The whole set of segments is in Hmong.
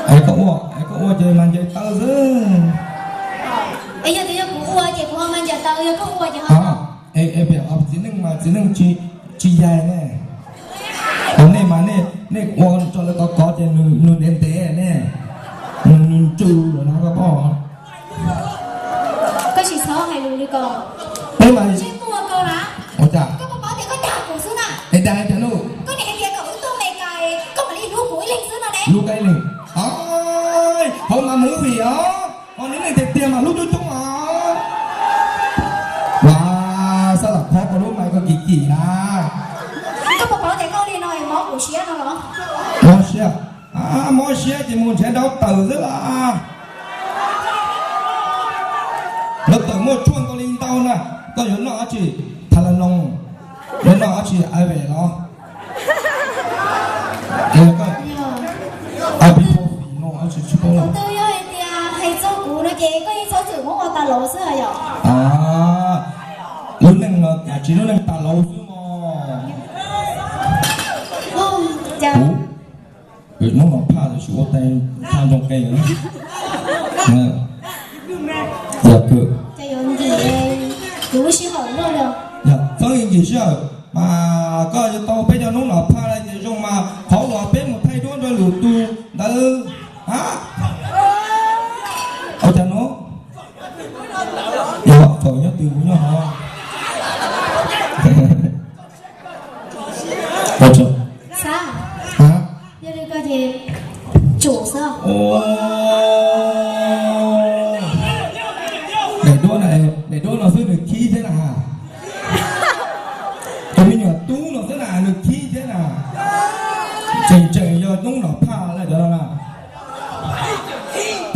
Koj ua, koj ua ces mas ncaws taw xwb. Es yog tias yog kuv ua ces kuv ho mas ncaws taw, yog koj ua ces ho. Es txiv neej mas txiv neej tsis yaig ne. Ua nej mas nej ua tso lawv kov kov ces nws ntev ntev ne, nws ntsws lawm na koj pom. Koj tsis txhob hais lus li ko. Peb mas ntsej muag koj na. Ua cas? Koj puas paub tias koj dag kuv xwb na? Es dag cas lauj? Koj niam hais tias kom wb tuaj Meskas koj mam li hlub kuv ib leeg xwb no ne. Hlub koj ib leeg? Hauv mas movie os, ho neb leej tiag tiag mas hlub coob coob os. Vas, xab lam khob koj lub mais koj kim kim na. Koj puas paub tias koj ua li no mob kuv siab no los? Mob siab? Mob siab ces mus nrhiav dab tawm xwb las. Dab tawm muaj tshuaj ntau li ntau na. Koj yuav noj dab tsi? Tha la no, yuav noj dab tsi? Ivermectin los? Ibuprofen no dab tsi tsis paub. Tus twg yog hais tias hais txog kuv no ces koj yeej txhob txwm muab ua tas lauv xwb yom. Lub neej no tsis lub neej tas lauv xwb mog. Kuv hnub no phaj lawm tsis ua tau phaj ntoo qe. Yog kawg. Txhob li nkim sij hawm mas koj yuav tau peb cov hnub no phaj lawm ces zoo mas qhov uas peb mus thaij duab nrog lwm tus ntawd. Ua cas no? Yog fawm nyob twg kuv nyob hov. Xab, yog li ko ces tsum xwb. Daim duab na, daim duab no xwb nws khib thiab na. Tus me nyuam tub no xwb na nws khib thiab na. Tseem tseem yog hnub no phaj lawm cov no na.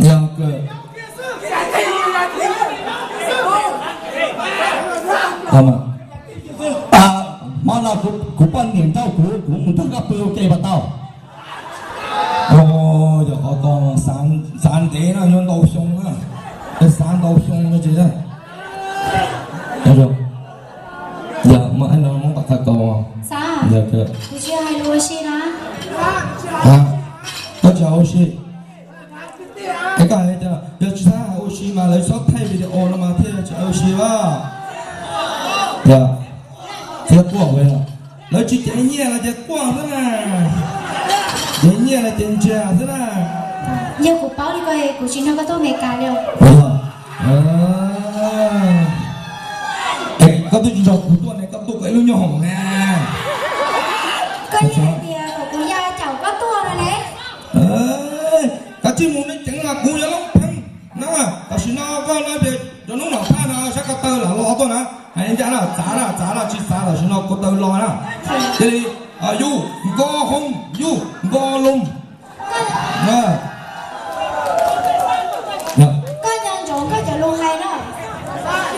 Yog kawg. Hmo no kuv poj niam nrauj kuv, kuv mus nrog koj pw ua ke puas tau? Yog qhov ko xav ntev no, nyob ntau xyoo na, xav ntau xyoo no ces yog muaj no muab tom qab ko. Kuv tsis hais lus ua si na. Koj tsis hais ua si. Es koj hais tias yog tsis xav hais ua si mas lawv txhob thaij video no mas thiaj tsis hais ua si a. Yog, txhob quaj, lawv tsis cev nyiaj los ces quaj xwb na, cev nyiaj los ces ntsiag xwb na. Yog kuv paub li ko kuv tsis nrog koj tuaj Amelikas li. Es koj twb tsis nrog kuv tuaj ne, koj tuaj koj ib lub nyuag hoom na. Koj yeej hais tias kom kuv ya caum koj tuaj no ne. Kav tsij mus, nej ceev los kuv yuav loob pheej na. Tam sim no koj no ces cov noob nom phaj no saib ko taw lam los tuaj na. Hais ncaj na, txav na, txav na, tsis txav tam sim no ko taw los na. Cia li, yus nko hoo, yus nko loo. Koj nco ntsoov koj cov lus hais no.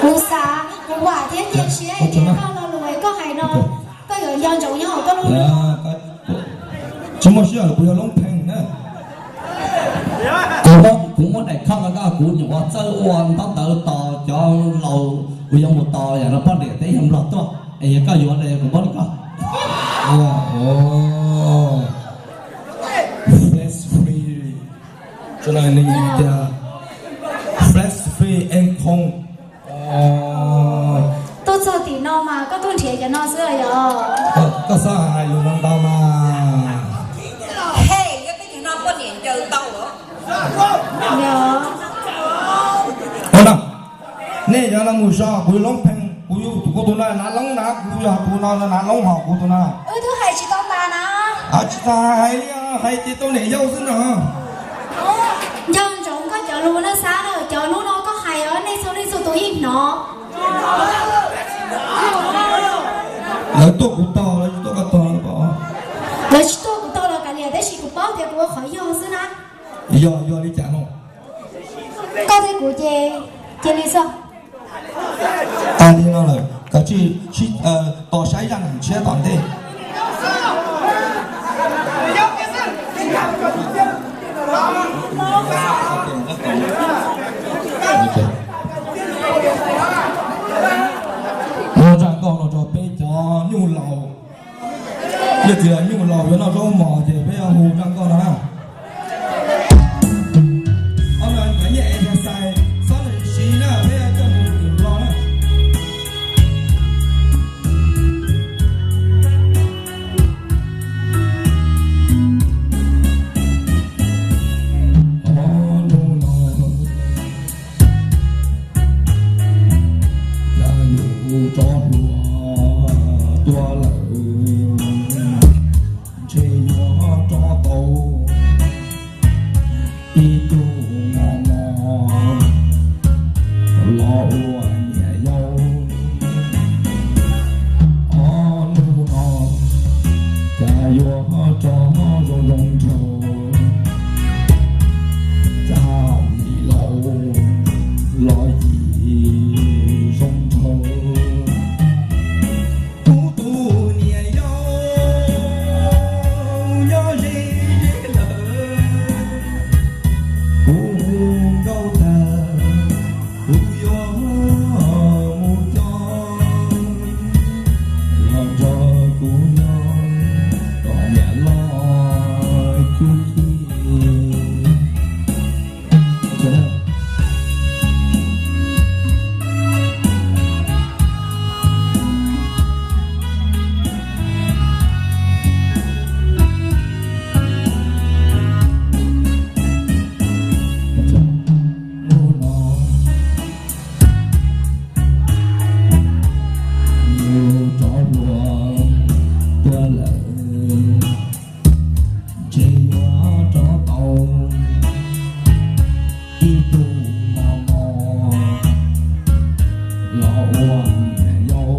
Kuv xav, kuv vam thiab cia siab hais tias koj lo lus koj hais no, koj yuav nco ntsoov nyob hauv koj lub hlwb. Tsis muaj sij hawm, kuv yuav loob pheej na. Kuv muab daim khoj no koj, kuv nyuam qhuav txawj ua ntaub ntawv tos cov laus uas yuav mus tos yam no poj niam teb yog nplog tuaj, es yog koj yuav no kuv muab rau koj. Fresh free, fresh free en khoo. Tuaj txog tim no mas koj tuaj nrhiav cov no xwb los yog? Koj txhob hais lus no ntau mas. He, yog peb cov no poj niam ncaws ntau. Nej cov no mus so, kuv yuav loob pheej, kuv, kuv tus no nav loob na, kuv yog tus no nav loob hos kuv tus no. Wb twb hais tsis tau tas na. Tsis tas hais li, hais ces tau niam yau xwb no. Nco ntsoov koj cov lus na Xab na, cov hnub no koj hais os nej txhua leej txhua tus yeej hnov. Lawv tuaj kuv tog, lawv tsis tuaj koj tog. Lawv tsis tuaj kuv tog los kav liam, tab sis kuv paub tias kuv ua qhov yog xwb na. Yog, yog li cas no? Koj thiab kuv ces cia li xwb. Tag li no lawm, kav tsij tos saib zaj neeg tshiab tom ntej. Muab zaj nkauj no rau peb cov nyuj laus. Yog tias nyuj laus yuav noj zaub mos ces peb hu zaj nkauj no na. Rov hluas tuaj lawm, ntshe yuav rov tau ib tug mos mos los ua niam yau.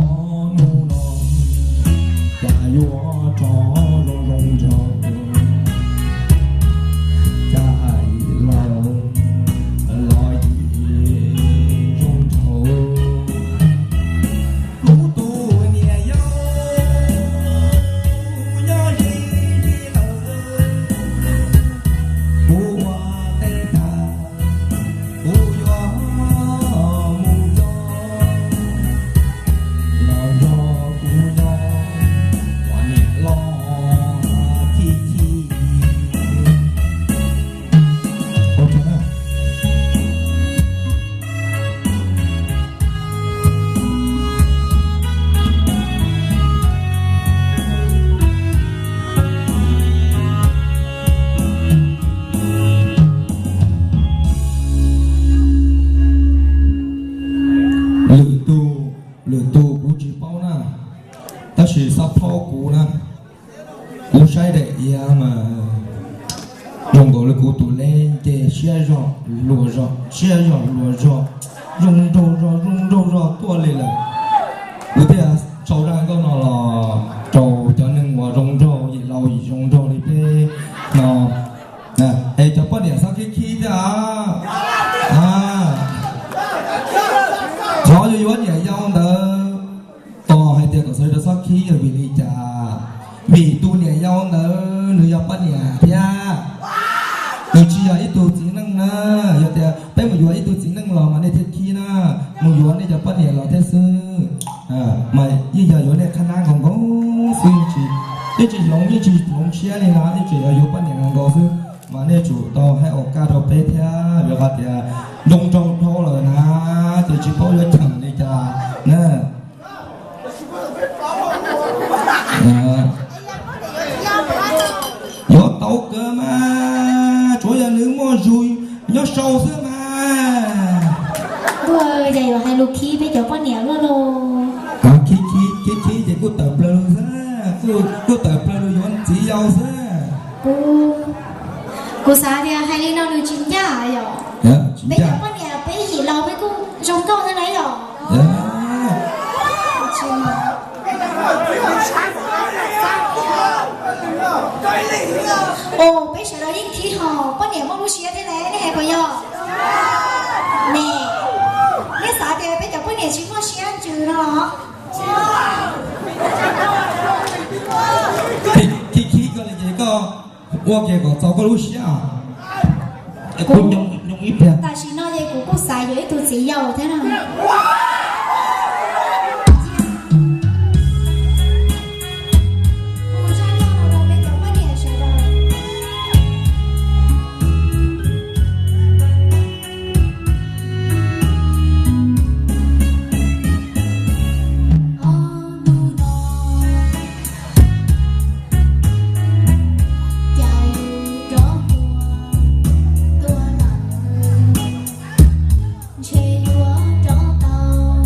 Ob hnub no cas yuav rov zoo zoo nraug, cas hais los los yim zoo nraug. Kuv tus niam yau nyob ze lawm, kuv ua teb tag, kuv yuav mus nco, los nrog kuv nyob, ua niam los khib khib. Lwm tus, lwm tus kuv tsis paub na, tab sis xab phaub kuv na, kuv saib daim iav mas zoo nkaus li kuv tus lej nce siab zog hluas zog, siab zog hluas zog, zoo nraug zog zoo nraug zog tuaj li lawm. Kuv thiaj sau zaj nkauj no los rau cov neeg uas zoo nraug, yim laus yim zoo nraug li peb no. Es cov poj niam xob khib khib thiab. Qhov yuav yuav niam yau ntawd, tos hais tias kom sawv daws xob khib yog vim li cas? Vim tus niam yau ntawd nws yog poj niam thiab, nws tsis yog ib tug txiv neej na. Yog tias peb mus yuav ib tug txiv neej los mas nej thiaj khib na, mus yuav nej cov poj niam los thiab xwb. Mas yeej yog yuav nej qhab nab nkaus nkaus xwb, yeej tsis hloov, yeej tsis hloov siab li na, yeej tseem yog yuav poj niam nkaus nkaus xwb. Mas nej tsum tau hais ua kaj rau peb thiab, vim qhov tias zoo nraug dhau lawm na, ces tsis paub yuav cheem li cas na. Yuav tau kawg mas, tsuav yog nws muaj zug nyob sau xwb mas. Ntuj, cas yuav hais lus khib peb cov poj niam luaj los. Khib khib khib khib ces kuj tawm plaws lug xwb, kuj tawm plaws lug yuav txiv yau xwb. Kuv xav tias hais li no nws tsis ncaj yom. Peb cov poj niam peb yim laus peb kuj zoo nkauj thiab na yom. Os, peb sawv daws yeej khib hos poj niam muaj lub siab thiab ne, nej hais puas yog? Ne, nej xav tias peb cov poj niam tsis muaj siab ntsws no los? Khib khib koj li ces koj ua ke kom txaus koj lub siab. Kuv nyob ib pliag, tam sim no ces kuv kuj xav yuav ib tug txiv yau thiab no. Cas yus rov tuaj, tuaj lawm, ntshe yuav rov tau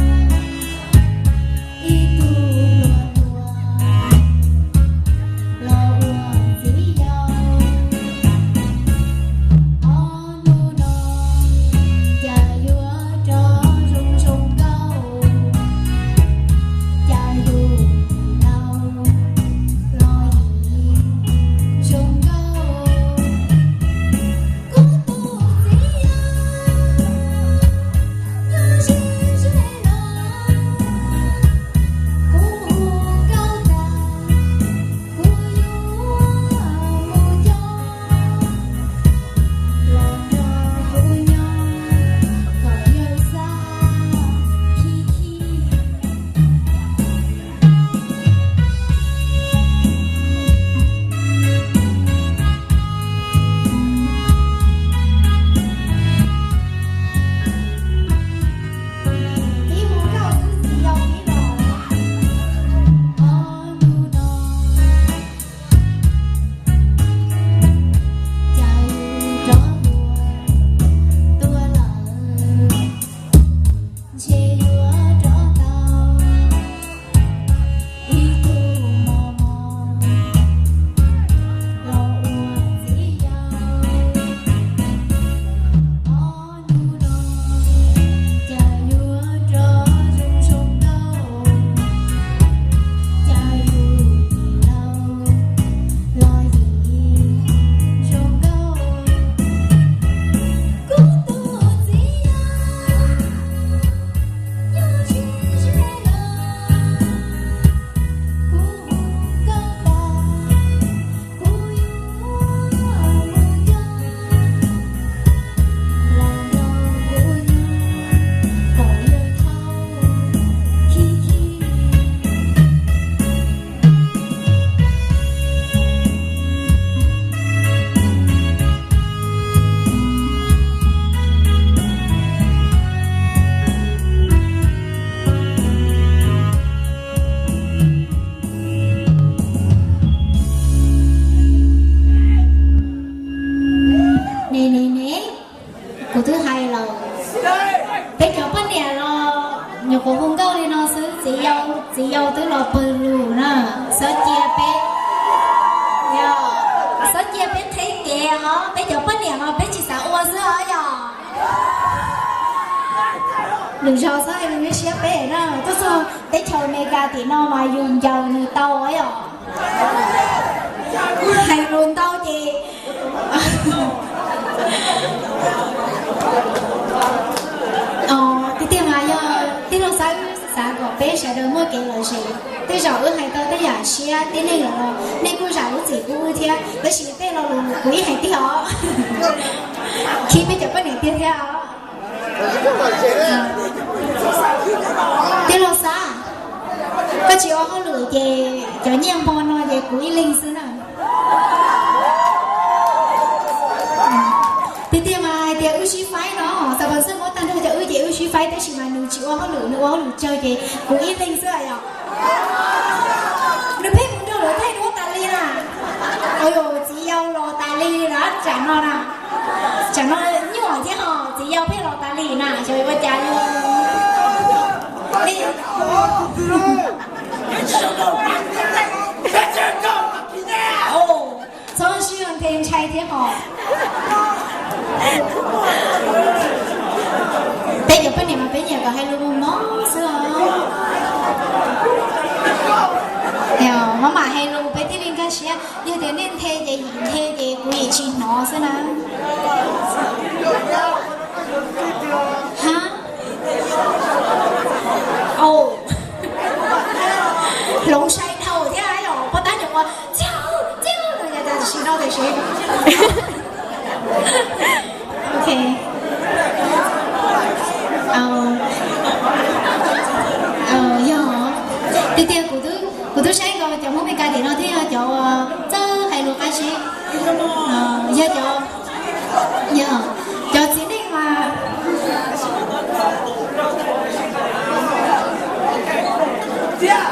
Yau twb los pawg lug na, txhob cia peb, txhob cia peb qheb kev os, peb cov poj niam mas peb tsis xav ua xwb os yom. Lwm zaus txhob hais lus nyuaj siab peb na, tuaj txog teb chaws Amelikas tim no mas yus ncaws nws tau os yom. Hais lus ntau ces tiag tiag mas yog tij laug Xab xav kom peb sawv daws muaj kev lom zem. Tej zaum wb hais tau tej yam siab tib neeg los nej kuj zam lub txim pub wb thiab, tab sis tej lo lus kuv ib hais tiag os, khib peb cov poj niam tiag thiab os. Tij laug Xab, koj tsis ua hauj lwm ces cov nyiaj hmo no ces kuv ib leeg xwb na. Tiag tiag mas hais tias wb sib faib no, xav pas xwb muab tag nrho cov wb ces wb sib faib, tab sis mas nws tsis ua hauj lwm, nws ua hauj lwm tsawg ces kuv ib leeg xwb yom. Nws pheej mus nrog lawv thaij duab tas li na. Ua txiv yau los tas li na tsam no na. Tsam no nyuaj thiab ho, txiv yau pheej los tas li na, xyov ua cas li. Txhob sib nthe ntshai thiab ho. Peb cov poj niam mas peb nyiam kom hais lus mob mob xwb os. Maj mam hais lus peb thiaj li nkag siab, yog tias nej nthe ces yim nthe ces kuv yim tsis hnov xwb na. Ha, hloov sai dhau thiab os, poj tab nyuam qhuav txiv, txiv, sim no tam sim. Ok. Yog, tiag tiag kuv twb saib nkaus cov Hmoob Meskas tim no thiab yog cov txawj hais lus qab zib, yog cov, yog cov txiv neej mas tiag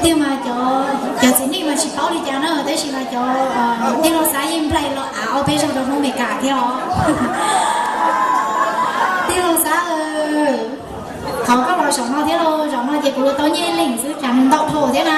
tiag mas cov txiv neej mas tsis paub li cas na, tab sis mas cov tij laug Xab yeej nplaig los av ob peb zaug rau Hmoob Meskas thiab os. Tij laug Xab, thov koj los zaum no thiab lauj, zaum no ces kuv tau nyiaj leeg xwb, tsam nws ntau dhau thiab na.